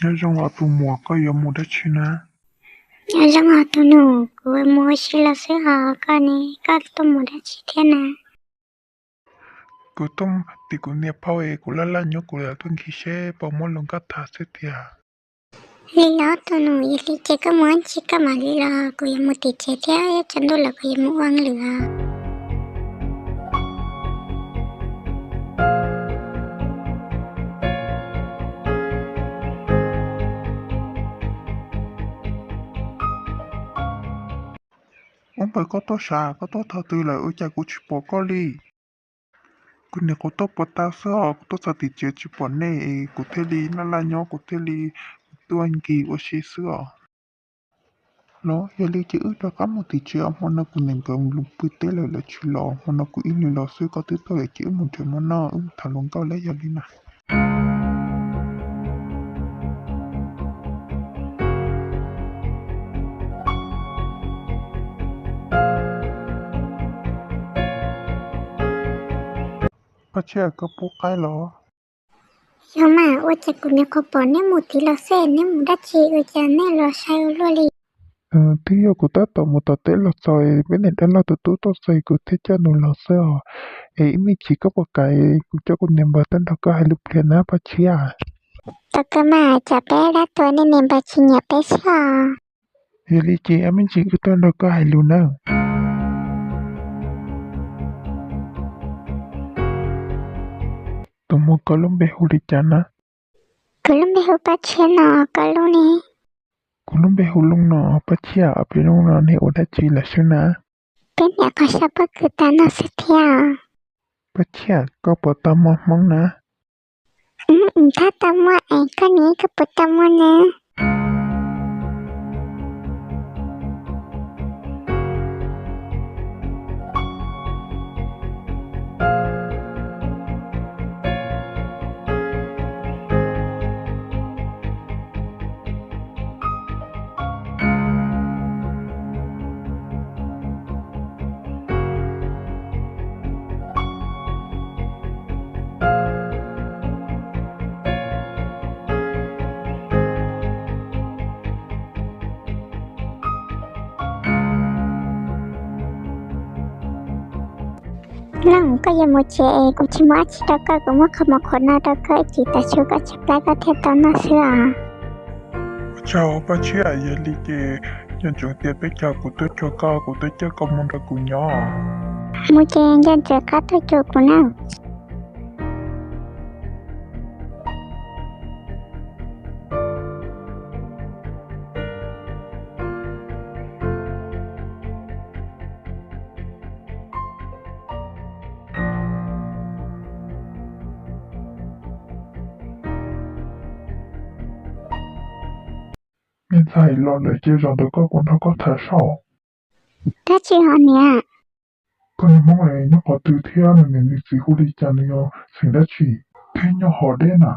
Nyob zoo os tus muam, koj yuav mus dab tsi na? Nyob zoo os tus nus, kuv mus ua si los xwb os, koj ne, koj tuaj mus dab tsi thiab na? Kuv tuaj tim kuv niam phauj es kuv laj laj nyob, kuv yuav tuaj nkim seb puas muaj lus nkauj tham xwb tiag. Li los tus nus, yog li ces koj mus ua tsi koj mam li los, kuv yuav mus tim tsev thiab, ib tsam ntuj lawm kuv yuav mus ua lwm os. Ub, npawg, koj tuaj sav, koj tuaj thaum twg lawm ua cas kuv tsis pom koj li? Kuv nim qhuav tuaj puas tau xwb os, kuv tuaj txog tim tsev tsis pom nej es kuv thiaj li laj laj nyob, kuv thiaj li tuaj nkim ua si xwb os. Los yog li ces wb rov qab mus tim tsev os, hmo no kuv niam nkawd mus pw teb lawm, lawv tsis los, hmo no kuv ib leeg los xwb, koj twb tuaj lawm ces wb mus nrhiav mov noj, wb mus tham hluas nkauj lawm, yog li na. Paj Tshiab, koj pub qaib los? Yog mas, ua cas kuv nim qhuav pom neb mus tid los xwb, neb mus dab tsi ua cas nej los sai ua luaj li? Twb yog kuv tab tom mus tom teb los txog, peb niam dab laug tus tub tuaj txog kuv thiaj coj nws los xwb os. Es ib me chim koj puas kam kuv coj kuv niam npawg tuaj nrog koj hais lus pliag na Paj Tshiab? Tau kawg mas, tsam peb dab tuag nej niam npawg tsis nyiam peb xwb os. Yog li ces ib me chim wb tuaj nrog koj hais lus nawb. Tus muam, koj lub npe hu li cas na? Kuv lub npe hu Paj Tshiab no, koj lub ne? Kuv lub npe hu Looj no. Paj Tshiab, ob peb hnub no nej ua dab tsi lawm xwb na? Peb niam qhov sab pob kws tas noj xwb thiab. Paj Tshiab, koj puas tau muaj hmoob na? Tab tom muaj es koj ne, koj puas tau muaj na? Looj, koj yuav mus tsev es kuv tsis muaj dab tsi rau koj, kuv muab qhov mov qhuav no rau koj ib chim, tas su koj tshaib plab koj thiaj tau noj xwb os. Ua tsaug Paj Tshiab, yog li ces nco ntsoov tias peb caug kuv tuaj cuag koj, kuv tuaj coj koj mus nrog kuv nyob. Mus ces nco ntsoov qab tuaj cuag kuv na. Me ntxhais, los lawm ces zaum ntawd koj kuv nrog koj tham saib. Dab tsi hos niam? Koj niag hmoob es nyob qhov twg thiab nws niam nws txiv hu li cas, nws yog xeem dab tsi thiab nyob hov deb na?